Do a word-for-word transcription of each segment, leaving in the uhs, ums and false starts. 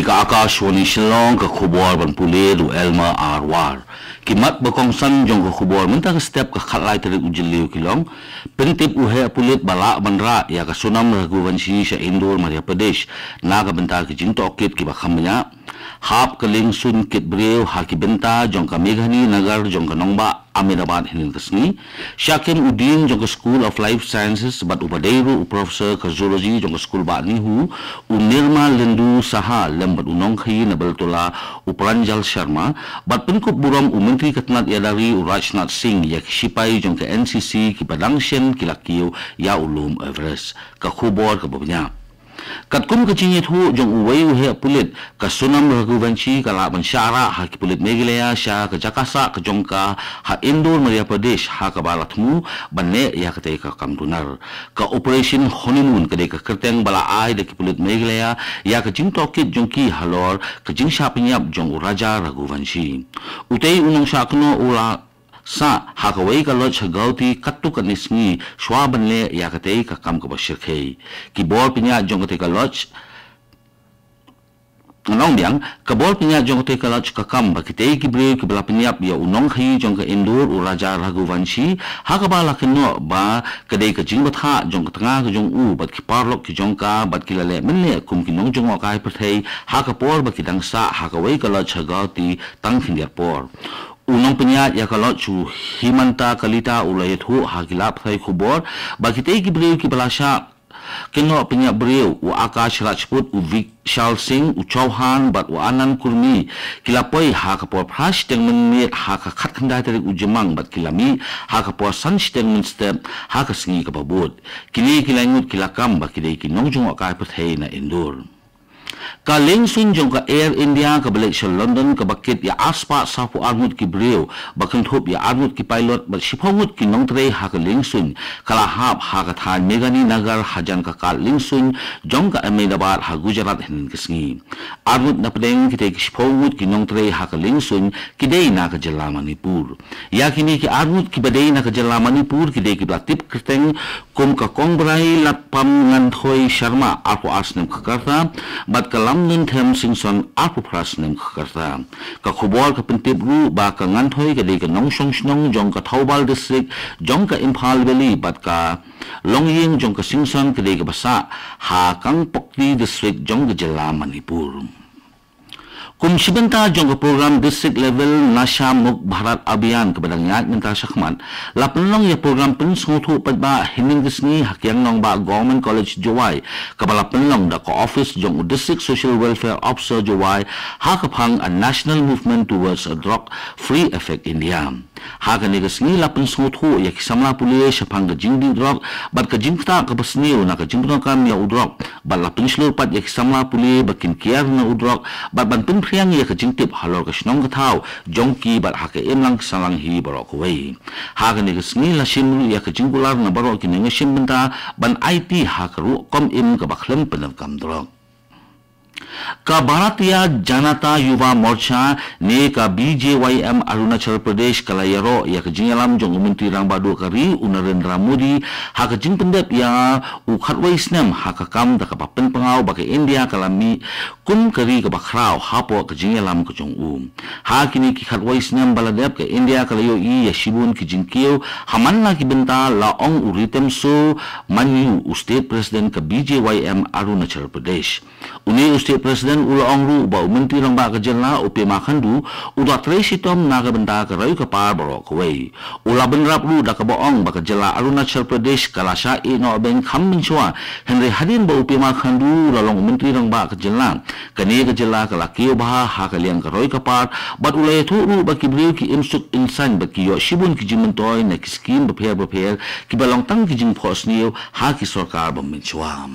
Ka Akashvani Shillong, ka khubor ban pule da u Elmer R War. Ki mat ba kongsan jong ka khubor mynta ka step ka khatlai tarik u Jylliew ki long: pyntip u heh pulit ba lah ban rah ïa ka Sonam Raghuvanshi sha Indore, Madhya Pradesh, na ka bynta ki jingtohkit kiba kham bniah. Hap ka liengsuiñ kit briew ha ki bynta jong ka Meghani Nagar jong ka nongbah Ahmedabad hynnin ka sngi. Shah kem u Dean jong ka School of Life Sciences bad uba dei ruh u professor ka Zoology jong ka skul bah NEHU, u Nirmalendu Saha, lem bad u nongkhaïi na Beltola, u Pranjal Sharma, bad pynkup burom u Myntri ka tnat ïada ri, u Rajnath Singh, ïa ki shipai jong ka N C C kiba dang shen ki la kiew ïa u lum Everest. Ka khubor kaba bniah. Katkum ka jingïathuh jong uwei u heh pulit, ka Sonam Raghuvanshi ka lah ban shah rah ha ki pulit Meghalaya sha ka jaka sah ka jong ka ha Indore, Madhya Pradesh, ha kaba la thmu ban leh ïa katei ka kam dunar. Ka Operation Honeymoon ka dei ka kyrteng ba la ai da ki pulit Meghalaya ïa ka jingtohkit jong ki halor ka jingshah pynïap jong u Raja Raghuvanshi. Utei u nongshah kynnoh u la sah ha kawei ka lodge ha Guwahati katto katne sngi shwa ban leh ïa katei ka kam kaba shyrkhei. Ki bor pynïaid jong katei ka lodge, ngan ong biang, ka bor pynïaid jong katei ka lodge ka kam ba kitei ki briew kiba la pynïap ïa u nongkhaïi jong ka Indore, u Raja Raghuvanshi, ha kaba la kynnoh ba ka dei ka jingbthah jong ka tnga ka jong u bad ki paralok ki jong ka, bad ki la leh mynleh kum ki nongjngohkai pyrthei ha ka por ba ki dang sah ha kawei ka lodge ha Guwahati tang khyndiat por. U nongpynïaid ïa ka lodge, u Hemanta Kalita, u la ïathuh ha ki lad pathai khubor ba kitei ki briew kiba la shah kynnoh pynïap briew, u Akash Rajput, u Vishal Singh, u Chauhan bad u Anand Kurmi, ki la poi ha ka por phra shiteng mynmiet ha ka khatkhyndai tarik u Jymmang bad ki la mih ha ka por san shiteng mynstep ha ka sngi kaba bud. Kine ki lai ngut ki la kam ba ki dei ki nongjngohkai pyrthei na Indore. Ka liengsuiñ jong ka Air India kaba leit sha London kaba kit ïa arspah sawphew ar ngut ki briew, ba kynthup ïa ar ngut ki pilot bad shiphew ngut ki nongtrei ha ka liengsuiñ, ka la hap ha ka thaiñ Meghani Nagar hajan ka kad liengsuiñ jong ka Ahmedabad ha Gujarat hynnin ka sngi. Ar ngut na pdeng kitei ki shiphew ngut ki nongtrei ha ka liengsuiñ ki dei na ka jylla Manipur. Ïa kine ki ar ngut kiba dei na ka jylla Manipur ki dei kiba la tip kyrteng kum ka Kongbrai Latpam Nganthoi Sharma, arphew ar snem ka rta, bad ka Lamnunthem Singson, arphew phra snem ka rta. Ka khubor ka pyntip ruh ba ka Nganthoi ka dei ka nongshong shnong jong ka Thoubal District jong ka Imphal Valley bad ka longïing jong ka Singson ka dei kaba sah ha Kangpokpi District jong ka jylla Manipur. Kum shi bynta jong ka program District Level Nasha Mukt Bharat Abhiyan kaba dang ïaid mynta shakhmat, la pynlong ïa program pynsngewthuh paidbah hynnin ka sngi ha Kiang Nangbah Government College, Jowai, kaba la pynlong da ka office jong u District Social Welfare Officer, Jowai, ha ka phang A National Movement Towards a Drug Free Effect India. Ha kane ka sngi la pynsngewthuh ïa ki samla pule shaphang ka jingdih drok bad ka jingktah kaba sniew na ka jingpyndonkam ïa u drok, bad la pynshlur pat ïa ki samla pule ba kin kiar na u drok bad ban pynphriang ïa ka jingtip halor ka shnong ka thaw jong ki bad ha ka imlang ka sahlang hi baroh kawei. Ha kane ka sngi la shim ruh ïa ka jingkular na baroh ki nongshim bynta ban aiti ha ka rukom im kaba khlem pyndonkam drok. Ka Bharatiya Janata Yuva Morcha ne ka B J Y M Arunachal Pradesh ka la ïaroh ïa ka jingïalam jong u Myntri Rangbah Duh ka ri u Narendra Modi ha ka jingpyndep ïa u khatwei snem ha ka kam da kaba pynpaw ba ka India ka la mih kum ka ri kaba khraw hapoh ka jingïalam ka jong u. Ha kine ki khatwei snem ba la dep ka India ka la ïohi ïa shibun ki jingkiew ha man la ki bynta, la ong u Ritesh Manju, u State President ka B J Y M Arunachal Pradesh. Une u State President u la ong ruh ba u Myntri Rangbah ka jylla u Pema Khandu u da trei shitom na ka bynta ka roi ka par baroh kawei. U la bynrap ruh da kaba ong ba ka jylla Arunachal Pradesh ka la shah ïeh noh beiñ kham mynshuwa, hynrei hadien ba u Pema Khandu u la long u Myntri Rangbah ka jylla, kane ka jylla ka la kiew bha ha ka liang ka roi ka par, bad u la ïathuh ruh ba ki briew ki im suk im saiñ bad ki ïoh shibun ki jingmyntoi na ki skim bapher bapher kiba long tang ki jingphohsniew ha ki sorkar ba mynshuwa.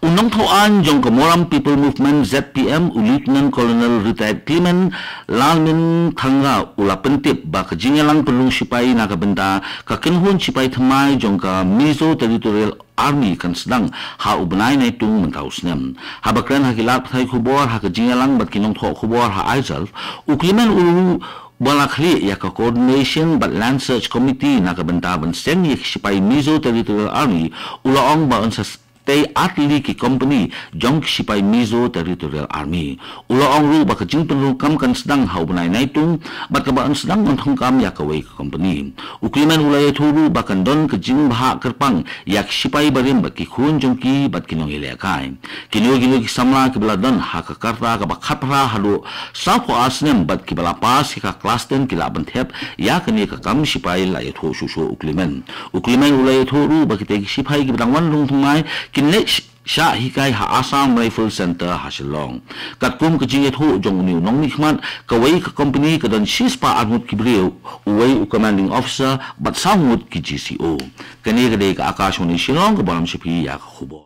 U nongthaw aiñ jong ka Moram People Movement, Z P M, u Lieutenant Colonel Retired Clement Lalminthangra u la pyntip ba ka jingïalang pynrung shipai na ka bynta ka kynhun shipai thymmai jong ka Mizo Territorial Army kan sdang ha u bnai Naitung mynta u snem. Haba kren ha ki lad pathai khubor ha ka jingïalang bad ki nongthoh khubor ha Aizawl, u Clement u ba la khlieh ïa ka Coordination bad Land Search Committee na ka bynta ban seng ïa ki shipai Mizo Territorial Army, u la ong ba yn sa tei ar tylli ki kompani jong ki shipai Mizo Territorial Army. U la ong ruh ba ka jingpynrung kam kan sdang ha u bnai Naitung bad kaba yn sdang ban thung kam ïa kawei ka kompani. U Clement u la ïathuh ruh ba kan don ka jingbha kyrpang ïa ki shipai barim bad ki khun jong ki bad ki nongïalehkai. Kino kino ki samla kiba la don ha ka karta kaba khatphra haduh sawphew ar snem bad kiba la pass ïa ka klas ten ki lah ban thep ïa kane ka kam shipai, la ïathuh shuh shuh u Clement. U Clement u la ïathuh ruh ba kitei ki shipai kiba dang wan rung thymmai kin leit sh-, shah hikai ha Assam Rifle Centre ha Shillong. Katkum ka jingïathuh jong une u nongmihkhmat, kawei ka kompani ka don shispah arngut ki briew, uwei u commanding officer bad saw ngut ki G C O. Kane ka dei ka Akashvani Shillong kaba lam sha phi ïa ka khubor.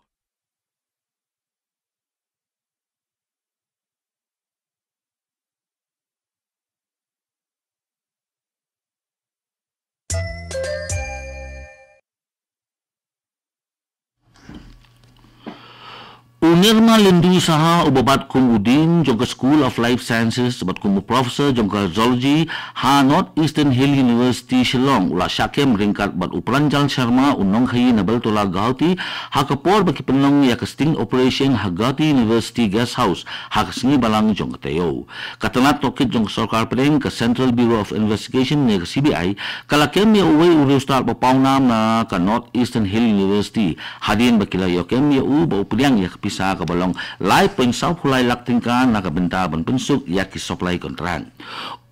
U Nirmalendu Saha, uba bat kum u Dean jong ka School of Life Sciences bad kum u Professor jong ka Zoology ha North Eastern Hill University Shillong, u la shah kem ryngkat bad u Pranjal Sharma, u nongkhaïi na Beltola Guwahati, ha ka por ba ki pynlong ïa ka sting operation ha Guwahati University Guest House ha ka sngi Balang jong ka taïew. Ka tnat tohkit jong ka sorkar pdeng, ka Central Bureau of Investigation ne ka C B I, ka la kem ïa uwei u riewstad ba pawnam na ka North Eastern Hill University, hadien ba ki la ïoh kem ïa u ba u pdiang ïa ka pisa kaba long lai point sawphew lai lak tyngka na ka bynta ban pynsuk ïa ki supply contract.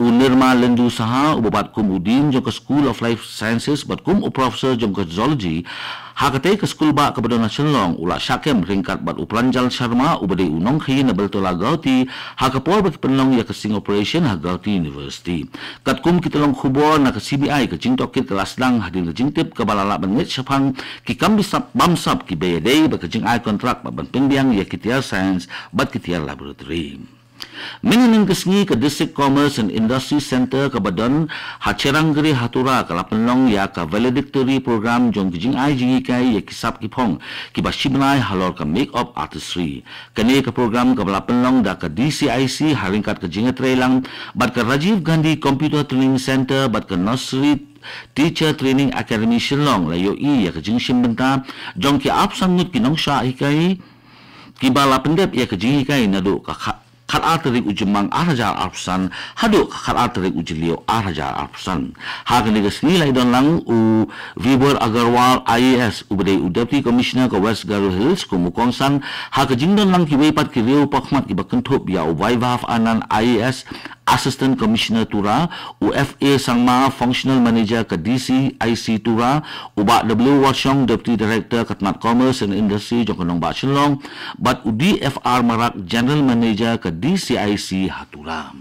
U Nirmalendu Saha, uba bat kum u Dean jong ka School of Life Sciences bad kum u Professor jong ka Zoology ha katei ka skul bah kaba don ha Shillong, u la shah kem ryngkat bad u Pranjal Sharma, uba dei u nongkhaïi na Beltola Guwahati, ha ka por ba ki pynlong ïa ka sting operation ha Guwahati University. Katkum ki tyllong khubor na ka C B I, ka jingtohkit ka la sdang hadien ka jingtip kaba la lah ban ngeit shaphang ki kam bamsap kiba ïadei bad ka jingai contract bad ban pynbiang ïa ki tiar science bad ki tiar laboratory. Mynhynnin ka sngi, ka District Commerce and Industry Centre kaba don ha Cherangre ha Tura ka la pynlong ïa ka valedictory program jong ka jingai jinghikai ïa ki sap ki phong kiba shi bnai halor ka makeup artistry. Kane ka program kaba la pynlong da ka D C I C ha ryngkat ka jingïatreilang bad ka Rajiv Gandhi Computer Training Centre bad ka Nursery Teacher Training Academy Shillong, la ïohi ïa ka jingshim bynta jong ki arphew san ngut ki nongshah hikai kiba la pyndep ïa ka jinghikai naduh ka kha-, khatar tarik u Jymmang ar hajar arphew san haduh ka khatar tarik u Jylliew ar hajar arphew san. Ha kane ka sngi la ïadon lang u Vibhor Agarwal I A S, uba dei u Deputy Commissioner ka West Garo Hills, kum u kongsan ha ka jingdon lang kiwei pat ki riew pakhmat kiba kynthup ïa u Vaibhav Anand I A S, Assistant Commissioner Tura, u F A Sangma, Functional Manager ka D C I C Tura, u Bah W Warshong, Deputy Director ka tnat Commerce and Industry jong ka nongbah Shillong, bad u D F R Marak, General Manager ka D C I C ha Tura.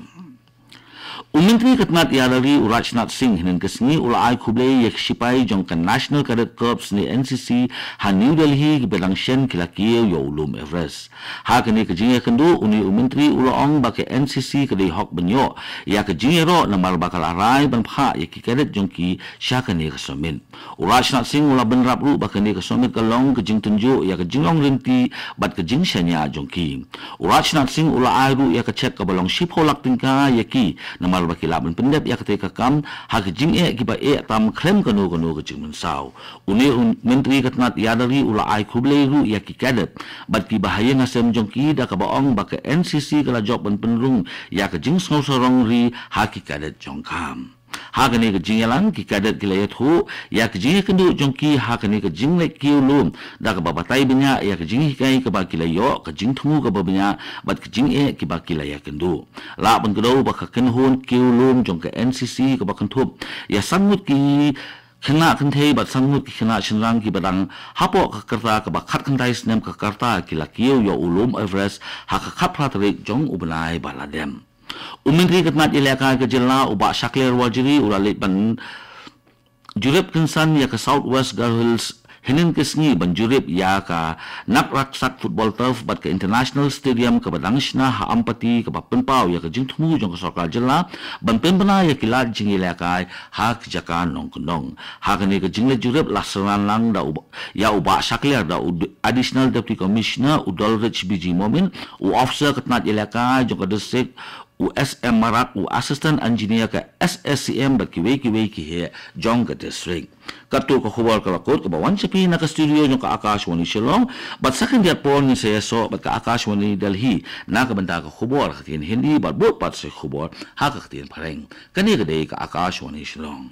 U Myntri ka tnat ïada ri, u Rajnath Singh, hynnin ka sngi u la ai khublei ïa ki shipai jong ka National Cadet Corps ne N C C ha New Delhi kiba dang shen ki la kiew ïa u lum Everest. Ha kane ka jingïakynduh, une u Myntri u la ong ba ka N C C ka dei hok ban ïoh ïa ka jingïaroh namar ba ka la rai ban phah ïa ki cadet jong ki sha kane ka summit. U Rajnath Singh u la bynrap ruh ba kane ka summit ka long ka jingtynjuh ïa ka jinglong lynti bad ka jingshaniah jong ki. U Rajnath Singh u la ai ruh ïa ka cheque kaba long shiphew lak tyngka ïa ki namar ba ki lah ban pyndep ïa katei ka kam ha ka jingeh kiba eh tam khlem kano kano ka jingmynsaw. Une u Myntri ka tnat ïada ri u la ai khublei ruh ïa ki cadet bad kiba ha ïing ha sem jong ki da kaba ong ba ka N C C ka la jop ban pynrung ïa ka jingsngewsarong ri ha ki cadet jong ka. Ha kane ka jingïalang, ki cadet ki la ïathuh ïa ka jingïakynduh jong ki ha kane ka jingleit kiew lum da kaba batai bniah ïa ka jinghikai kaba ki la ïoh, ka jingthmu kaba bniah bad ka jingeh kiba ki la ïakynduh. Lah ban kdew ba ka kynhun kiew lum jong ka N C C kaba kynthup ïa san ngut ki khynnah kynthei bad san ngut ki khynnah shynrang kiba dang hapoh ka rta kaba khatkhyndai snem ka rta ki la kiew ïa u lum Everest ha ka khatphra tarik jong u bnai ba la dep. U Myntri ka tnat ïalehkai ka jylla, u Bah Shakliar Warjri, u la leit ban jurip kynsan ïa ka South West Garo Hills hynnin ka sngi ban jurip ïa ka Nakraksak Football Turf bad ka International Stadium kaba dang shna ha Ampati, kaba pynpaw ïa ka jingthmu jong ka sorkar jylla ban pynbna ïa ki lad jingïalehkai ha ki jaka nongkyndong. Ha kane ka jingleit jurip la synran lang da u, ïa u Bah Shakliar da u D-, Additional Deputy Commissioner u Dolrich B G Momin, u officer ka tnat ïalehkai jong ka district u S M Marak, u Assistant Engineer ka S S C M bad kiwei kiwei ki heh jong ka district. Katto ka khubor ka la kut kaba wan sha phi na ka studio jong ka Akashvani Shillong, bad sa khyndiat por ngin sa ïasoh bad ka Akashvani Delhi na ka bynta ka khubor ha ka ktien Hindi bad bud pat sa khubor ha ka ktien Phareng. Kane ka dei ka Akashvani Shillong.